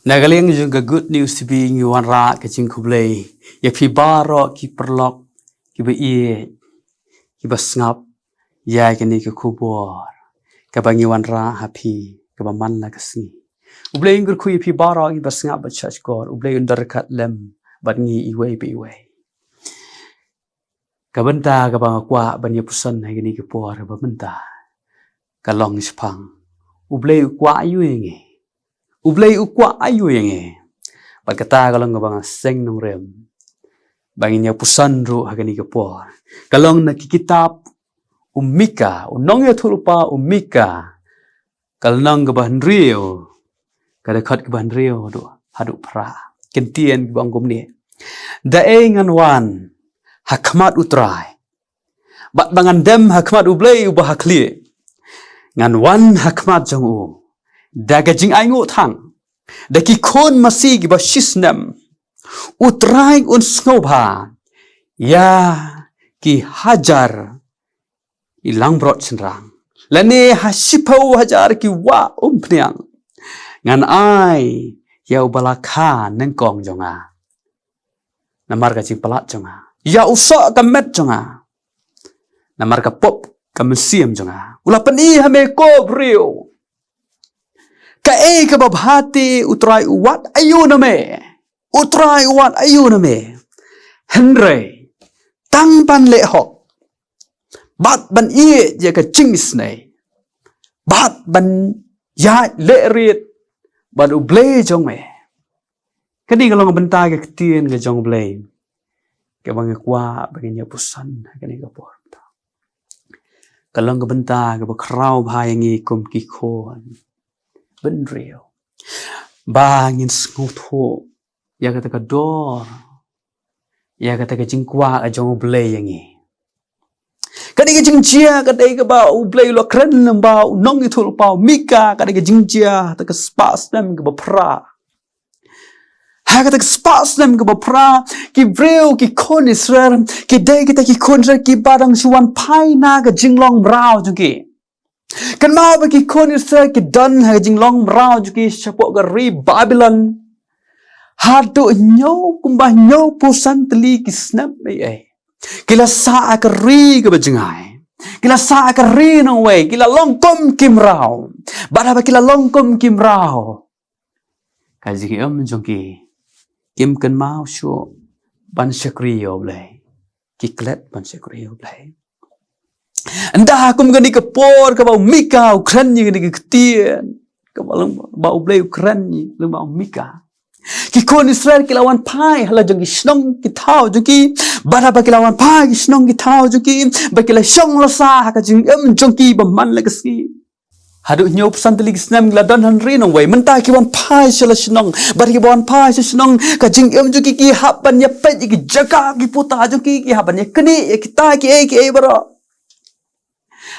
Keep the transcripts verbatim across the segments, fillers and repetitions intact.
Na ka liang jong ka Good News T V ngi wanrah ka jingkhublei ïa phi baroh ki paralok kiba ïeit, kiba sngap ïa kane ka khubor kaba ngi wanrah ha phi kaba man la ka sngi. U Blei un kyrkhu ïa phi baroh kiba sngap bad shahshkor. U Blei un don ryngkat lem bad ngi iwei pa iwei. Ka bynta kaba nga kwah ban ïa puson ha kane ka por kaba mynta ka long shaphang U Blei u kwah aiu ïa ngi. U Blei u kwah aiu ïa ngi. Bad kata ka long kaba nga seng nongrim ba ngin ïa puson ruh ha kane ka por. Ka long na ki kitab u Mika, u nongïathuhlypa u Mika, ka lynnong kaba hynriew, ka dkhot kaba hynriew haduh, haduh phra. Kyntien kiba ong kumne: Da ei ngan wan ha khmat U Trai, bad ba ngan dem ha khmat U Blei uba ha khlieh. Ngan wan ha khmat jong u da ka jingainguh thang, da ki khun masi kiba shisnem. U Trai un sngewbha ïa ki hajar i langbrot shynrang, lane ha shiphew hajar ki wah umphniang. Ngan ai ïa uba la kha nyngkong jong nga namar ka jingpalat jong nga, ïa u soh ka met jong nga namar ka pop ka mynsiem jong nga. U la pyni ha me ko briew, kaei kaba bha te U Trai u wad aiu na me. U Trai u wad aiu na me. Hynrei tang ban leh hok, bad ban ïeit ïa ka jingisynei, bad ban ïaid leh rit bad U Blei jong me. Kane ka long ka bynta ka ktien ka jong U Blei kaba nga kwah ba ngin ïa puson ha kane ka por. Ka long ka bynta kaba khraw bha ïa ngi kum ki khun bynriew ba ngin sngewthuh ïa kata ka dor, ïa kata ka jingkwah ka jong U Blei ïa ngi. Ka dei ka jingjia, ka dei kaba U Blei u la kren lyngba u nongïathuhlypa u Mika, ka dei ka jingjia, kata ka spah snem kaba phra. Ha kata ka spah snem kaba phra, ki briew, ki khun Israel, ki dei kita ki khun Israel kiba dang shu wan phai na ka jinglong mraw jong ki. Kynmaw ba ki khun Israel ki don ha ka jinglong mraw jong ki shapoh ka ri Babilon haduh hynñiew, kumba hynñiewphew san tylli ki snem ei ei. Ki la sah ha ka ri kaba jngai. Ki la sah ha ka ri nongwei. Ki la long kum ki mraw. Bad haba ki la long kum ki mraw, ka jingim jong ki kim kynmaw shuh ban shakri ïa U Blei. Ki klet ban shakri ïa U Blei. Ynda kum kane ka por kaba u Mika u kren ïa kane ka ktien, kaba long ba U Blei u kren ïa lyngba u Mika, ki khun Israel ki la wan phai ha la jong ki shnong ki thaw jong ki. Bad haba ki la wan phai ki shnong ki thaw jong ki, ba ki la shong la sah ha ka jingim jong ki ba man la ka sngi. Haduh hynñiewphew san tylli ki snem ki la don ha ri nongwei. Mynta ki wan phai sha la shnong. Bad kiba wan phai sha shnong, ka jingim jong ki, ki hap ban ïa peit ïa ki jaka ki puta jong ki, ki hap ban ïa knieh ïa kita kiei kiei baroh.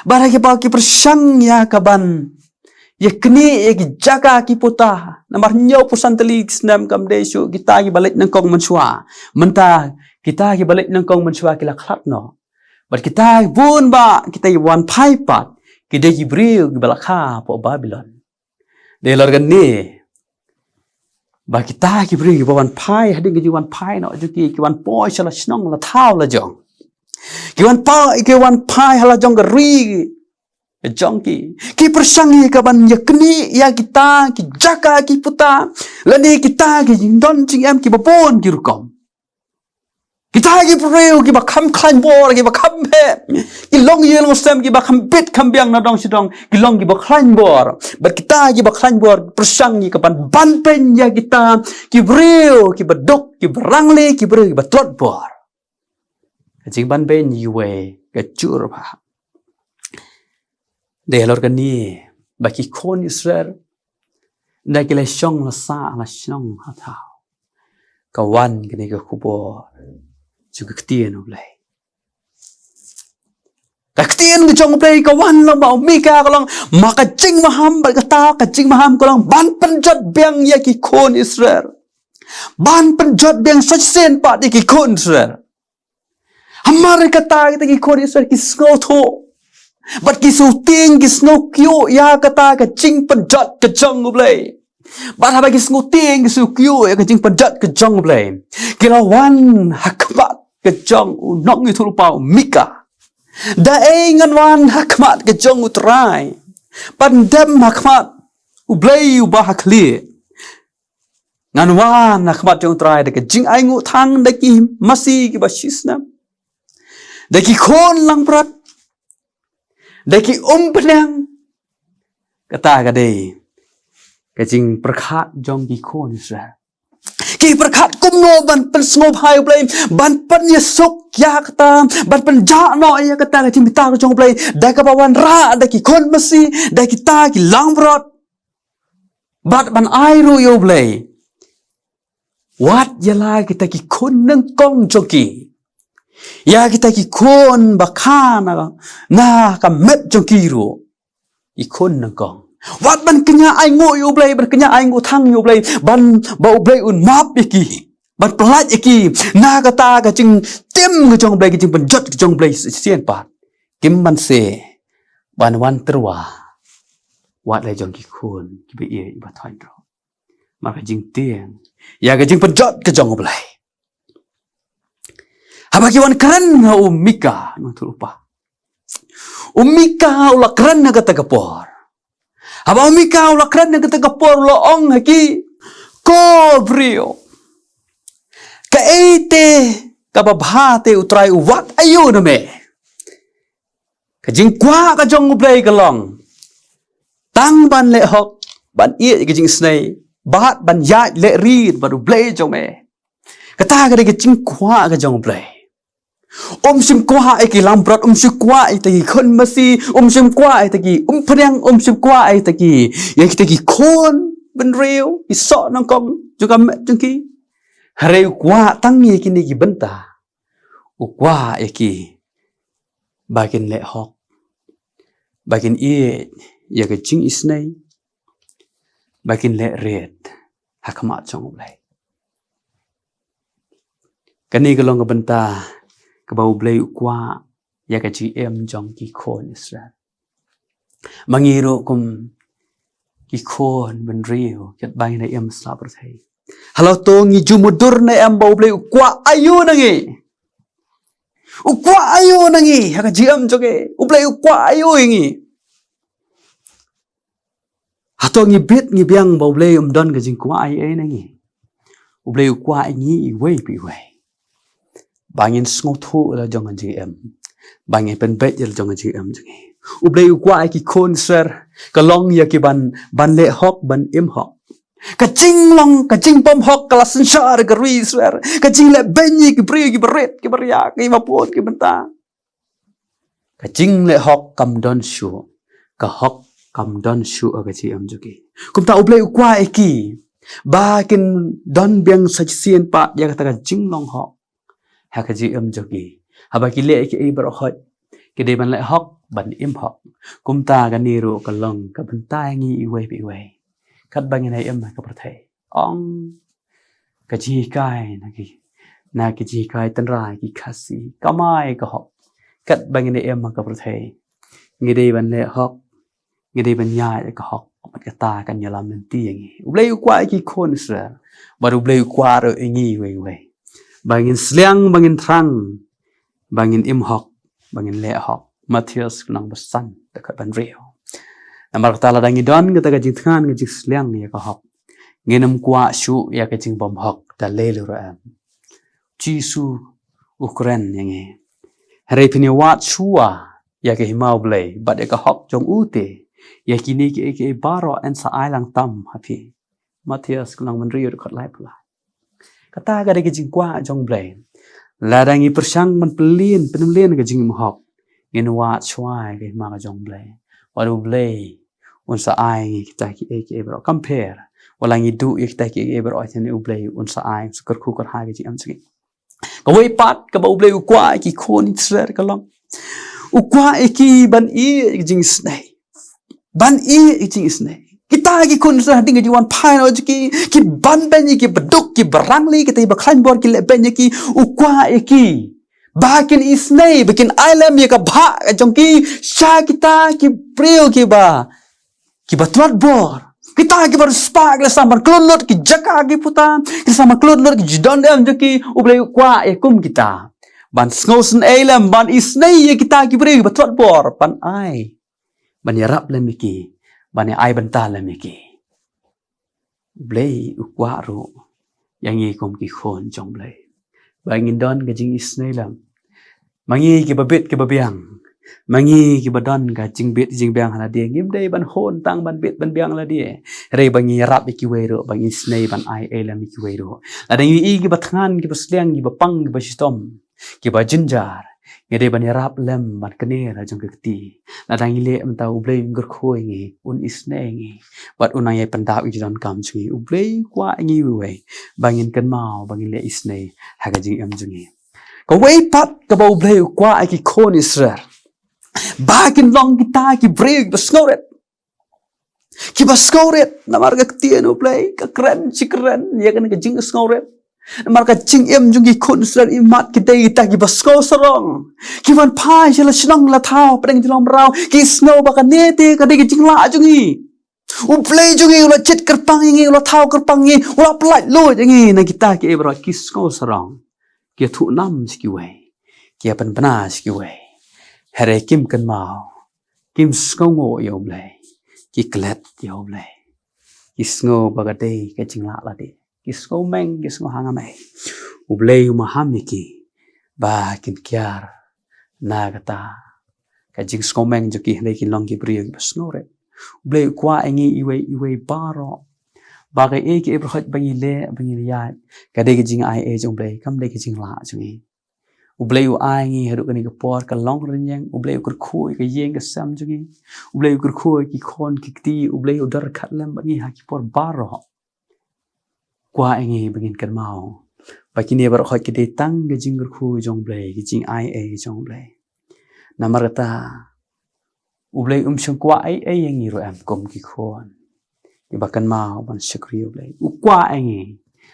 Bad ha kiba ki pyrshang ïa ka ban ïa knieh ïa ki jaka ki puta. Namar hynñiewphew san tylli ki snem kam dei shuh kita kiba leit nyngkong mynshuwa. Mynta kita kiba leit nyngkong mynshuwa ki la khlad noh. Bad kita bun ba kita kiba wan phai pat ki dei ki briew kiba la kha hapoh Babilon. Dei halor kane ba kita ki briew kiba wan phai, hadien ka jingwan phai noh jong ki, ki wan poi sha la shnong la thaw la jong. Ki wan phai, ki wan phai ha la jong ka ri jong ki. Ki pyrshang ïa ka ban ïa knieh ïa kita ki jaka ki puta, lane kita ki jingdon jingem kiba bun ki rukom. Kita ki briew kiba kham khlaiñ bor, kiba kham heh, ki long ïing long sem, kiba kham bit kham biang na dong shi dong, ki long kiba khlaiñ bor. Bad kita kiba khlaiñ bor pyrshang ïa ka ban ban beiñ ïa kita ki briew kiba duk, kiba rangli, ki briew kiba tlot bor. Ka jingban beiñ iwei ka jur bha. Dei halor kane ba ki khun Israel, ynda ki la shong la sah la shnong la thaw, ka wan kane ka khubor jong ka ktien U Blei. Ka ktien ka jong U Blei ka wan lyngba u Mika, ka long, ma ka jingmaham, bad kata ka jingmaham ka long ban pynjot biang ïa ki khun Israel. Ban pynjot biang sa shisien pat ïa ki khun Israel. Hamar kata kita ki khun Israel ki sngewthuh, bad ki sngewtieng, ki sngewkyiuh ïa kata ka jingpynjot ka jong U Blei. Bad haba ki sngewtieng ki sngewkyiuh ïa ka jingpynjot ka jong U Blei, ki la wan ha khmat ka jong u nongïathuhlypa u Mika. Da ei ngan wan ha khmat ka jong U Trai, ban dem ha khmat U Blei uba ha khlieh? Ngan wan ha khmat jong U Trai da ka jingainguh thang, da ki masi kiba shisnem, da ki khun langbrot, da ki umphniang. Kata ka dei ka jingpyrkhat jong ki khun Israel. Ki pyrkhat kumno ban pynsngewbha ïa U Blei, ban pynïasuk ïa kata, ban pynjah noh ïa kata ka jingbitar jong U Blei da kaba wanrah da ki khun masi, da kita ki langbrot. Bad ban ai ruh ïa U Blei wat ïa la kita ki khun nyngkong jong ki, ïa kita ki khun ba kha na, na ka met jong ki ruh, ki khun nyngkong. Wat ban kñia ainguh ïa U Blei, ban kñia ainguh thang ïa U Blei, ban ba U Blei un map ïa ki, ban pyllait ïa ki na kata ka jingtim ka jong U Blei, ka jingpynjot ka jong U Blei shisien pat. Kim banse ban wan tyrwa wat la jong ki khun kiba ïeit ba thoiñ ruh. Namar ka jingtieng ïa ka jingpynjot ka jong U Blei. Haba ki wan kren ha u Mika, nongïathuhlypa, u Mika u la kren ha kata ka por. Haba u Mika u la kren ha kata ka por, u la ong ha ki, ko briew, kaei te kaba bha te U Trai u wad aïu na me? Ka jingkwah ka jong U Blei ka long tang ban leh hok, ban ïeit ka jingisynei, bad ban ïaid leh rit bad U Blei jong me. Kata ka dei ka jingkwah ka jong U Blei. Um shym kwah ïa ki langbrot, um shym kwah ïa kita ki khun masi, um shym kwah ïa kita ki umphniang, um shym kwah ïa kita ki, ïa kita ki khun bynriew, ki soh nyngkong jong ka met jong ki. Hynrei u kwah tang ïa kine ki bynta. U kwah ïa ki ba kin leh hok, ba kin ïeit ïa ka jingisynei, ba kin leh rit ha khmat jong U Blei. Kane ka long ka bynta kaba U Blei u kwah ïa ka jingim jong ki khun Israel. Ma ngi ruh kum ki khun bynriew, katba ngi im sla pyrthei, halor to ngi ju mutdur ne em ba U Blei u kwah aïu na ngi? U kwah aïu na ngi ha ka jingim jong ngi? U Blei u kwah aïu ïa ngi? Hato ngi bit ngi biang ba U Blei um don ka jingkwah ei ei na ngi? U Blei u kwah ïa ngi iwei pa iwei ba ngin sngewthuh la jong ka jingim, ba ngin pynbeit la jong ka jingim jong ngi. U Blei u kwah ïa ki khun Israel ka long ïa ki ban, ban leh hok, ban im hok. Ka jinglong, ka jingbymhok ka la synshar ka ri Israel. Ka jingleh beiñ ïa ki briew kiba rit, kiba riak, kiba bun ki bynta. Ka jingleh hok kam don shuh, ka hok kam don shuh ha ka jingim jong ki. Kumta U Blei u kwah ïa ki ba kin don biang sa shisien pat ïa kata ka jinglong hok ha ka jingim jong ki. Haba ki leh ïa kiei baroh hoid, ki dei ban leh hok, ban im hok. Kumta kane ruh ka long ka bynta ïa ngi iwei pa iwei, katba ngin im ha ka pyrthei. Ong ka jinghikai na ki, na ki jinghikai tynrai ki Khasi, kamai ka hok. Katba ngin im ha ka pyrthei, ngi dei ban leh hok, ngi dei ban ïaid ïa ka hok, bad kata kan ïalam lynti ïa ngi. U Blei u kwah ïa ki khun Israel, bad U Blei u kwah ruh ïa ngi iwei iwei ba ngin sliang, ba ngin thrang, ba ngin im hok, ba ngin leh hok. Mathaios ka lynnong ba san, dkhot ba hynriew. Namar kata lada ngi don kata ka jingthngan, ka jingsliang ïa ka hok, ngin ym kwah shuh ïa ka jingbymhok da lei lei ruh em. Jisu u kren ïa ngi, hynrei phin ïa wad shuwa ïa ka hima U Blei bad ïa ka hok jong u te, ïa kine kiei kiei baroh yn sa ai lang tam ha phi. Mathaios ka lynnong ba hynriew, dkhot laiphew lai. Kata ka dei ka jingkwah jong U Blei. Lada ngi pyrshang ban pynlien, pynlien ka jingim hok, ngin wad shuwa ïa ka hima ka jong U Blei, wat U Blei un sa ai ngi kita kiei kiei baroh. Kam pher, wat la ngi duh ïa kita kiei kiei baroh, ïa kine U Blei un sa ai, un sa kyrkhu kyrhai ka jingim jong ngi. Kawei pat kaba U Blei u kwah ïa ki khun Israel ka long, u kwah ïa ki ban ïeit ïa ka jingisynei. Ban ïeit ïa ka jingisynei. Kita ki khun Israel hadien ka jingwan phai noh jong ki, ki ban beiñ ïa kiba duk, kiba rangli, kita kiba khlaiñ bor ki leh beiñ ïa ki. U kwah ïa ki ba kin isynei, ba kin ai lem ïa ka bhah ka jong ki sha kita ki briew kiba, kiba tlot bor, Kita kiba riewspah ki la sdang ban khlad lut ki jaka ki puta, ki la sdang ban khlad lut ki jingdon em jong ki, U Blei u kwah ïa kum kita ban sngewsynei lem, ban isynei ïa kita ki briew ba tlot bor, ban ai, ban ïarap lem ïa ki, ban ïa ai bynta lem ïa ki. U Blei u kwah ruh ïa ngi kum ki khun jong U Blei ba ngin don ka jingisynei lem. Ma ngi kiba bit kiba biang, ma ngi kiba don ka jingbit jingbiang ha lade, ngim dei ban hun tang ban bit ban biang ha lade. Hynrei ba ngi ïarap ïa kiwei ruh, ba ngi isynei ban ai ei lem ïa kiwei ruh. Lada ngi i kiba thngan, kiba sliang, kiba pang, kiba shitom, kiba jynjar, ngi dei ban ïarap lem ban kner ha jong ka kti. Lada ngi leh mynta, U Blei un kyrkhu ïa ngi, un isynei ïa ngi, bad un nang ïai pyndap ïa ki jingdonkam jong ngi. U Blei u kwah ïa ngi iwei iwei ba ngin kynmaw ba ngin leh isynei ha ka jingim jong ngi. Kawei pat kaba U Blei u kwah ïa ki khun Israel, ba kin long kita ki briew kiba sngewrit. Kiba sngewrit, namar ka ktien U Blei ka kren shi kren ïa kane ka jingsngewrit. Namar ka jingim jong ki khun Israel, imat ki dei kita kiba sngewsarong, kiban phai sha la shnong la thaw, pdeng jong la mraw, ki sngew ba kane te ka dei ka jinglah jong ngi. U Blei jong ngi u la jied kyrpang ïa ngi, u la thaw kyrpang ïa ngi, u la pyllait luid ïa ngi na kita kiei baroh, ki sngewsarong. Ki ïathuh nam sha kiwei, ki ïapynbna sha kiwei. Hynrei kim kynmaw, kim sngewnguh ïa U Blei, ki klet ïa U Blei. Ki sngew ba ka dei ka jinglah lade, ki sngewmeng, ki sngew hangmei. U Blei u maham ïa ki ba kin kiar na kata ka jingsngewmeng jong ki, hynrei kin long ki briew kiba sngewrit. U Blei u kwah ïa ngi iwei iwei baroh ba kaei kaei baroh ba ngi leh, ba ngi ïaid, ka dei ka jingai ei jong U Blei, kam dei ka jinglah jong ngi. U Blei u ai ngi haduh kane ka por ka longrynïeng. U Blei u kyrkhu ïa ka ïing ka sem jong ngi. U Blei u kyrkhu ïa ki khun ki kti. U Blei u don ryngkat lem bad ngi ha ki por baroh. Kwah ïa ngi ba ngin kynmaw ba kine baroh ki dei tang ka jingkyrkhu jong U Blei, ka jingai ei jong U Blei. Namar kata, U Blei um shym kwah ei ei ïa ngi ruh em kum ki khun kiba kynmaw ban shakri U Blei. U kwah ïa ngi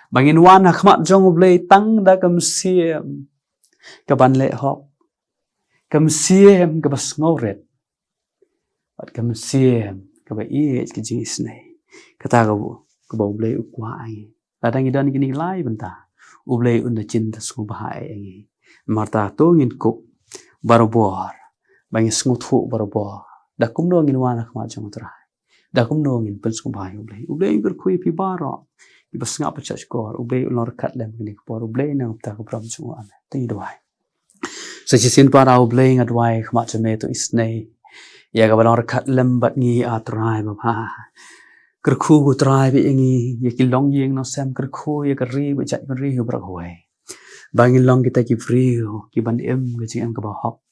ba ngin wan ha khmat jong U Blei tang da ka mynsiem kaban leh hok, ka mynsiem kaba sngewrit, bad ka mynsiem kaba ïeit ka jingisynei. Kata kaba, kaba U Blei u kwah ïa ngi. Lada ngi don kine ki lai bynta, U Blei un da jin da sngewbha ïa ngi. Namar kata to ngin kup barabor ba ngin sngewthuh barabor da kumno ngin wan ha khmat jong U Trai, da kumno ngin pynsngewbha ïa U Blei. U Blei un kyrkhu ïa phi baroh kiba sngap ba shah shkor. U Blei un long ryngkat lem kane ka por. U Blei un nang bynta ka burom jong u. Amen. Te ngin duwai. Sa shisien pat, A Blei, nga duwai khmat jong me, to isynei ïa kaba long ryngkat lem bad ngi, A Trai babha. Kyrkhu, ko Trai, bad ïa ngi, ïa ki longïing nongsem, kyrkhu ïa ka ri bad jaitbynriew baroh kawei, ba ngin long kita ki briew kiban im ka jingim kaba hok,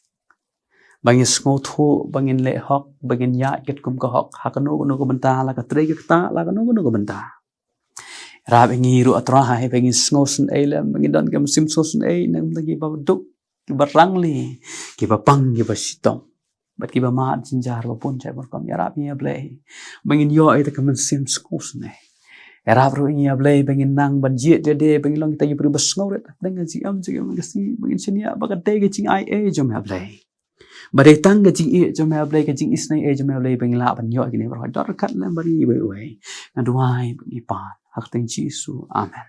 ba ngin sngewthuh, ba ngin leh hok, ba ngin ïaid katkum ka hok ha kano kano ka bynta, la ka trei ka ktah, la kano kano ka bynta. Ïarap ïa ngi ruh, A Trai, ba ngin sngewsynei lem, ba ngin don ka mynsiem sngewsynei na ka bynta kiba duk, kiba rangli, kiba pang, kiba shitom, bad kiba mad jynjar, ba bun jait bun rukom. Ïarap ïa ngi, A Blei, ba ngin ïoh ïa ka mynsiem sngewsynei. Ïarap ruh ïa ngi, A Blei, ba ngin nang ban jied ïa lade, ba ngin long kita ki briew ba sngewrit hapdeng ka jingim jong ngi, ba ngin shaniah ba ka dei ka jingai ei jong me, A Blei, ba dei tang ka jingïeit jong me, A Blei, ka jingisynei ei jong me, A Blei, ba ngin lah ban ïoh ïa kine baroh. Don ryngkat lem bad ngi iwei iwei. Nga duwai bad ngi pan ha ka kyrteng Jisu. Amen.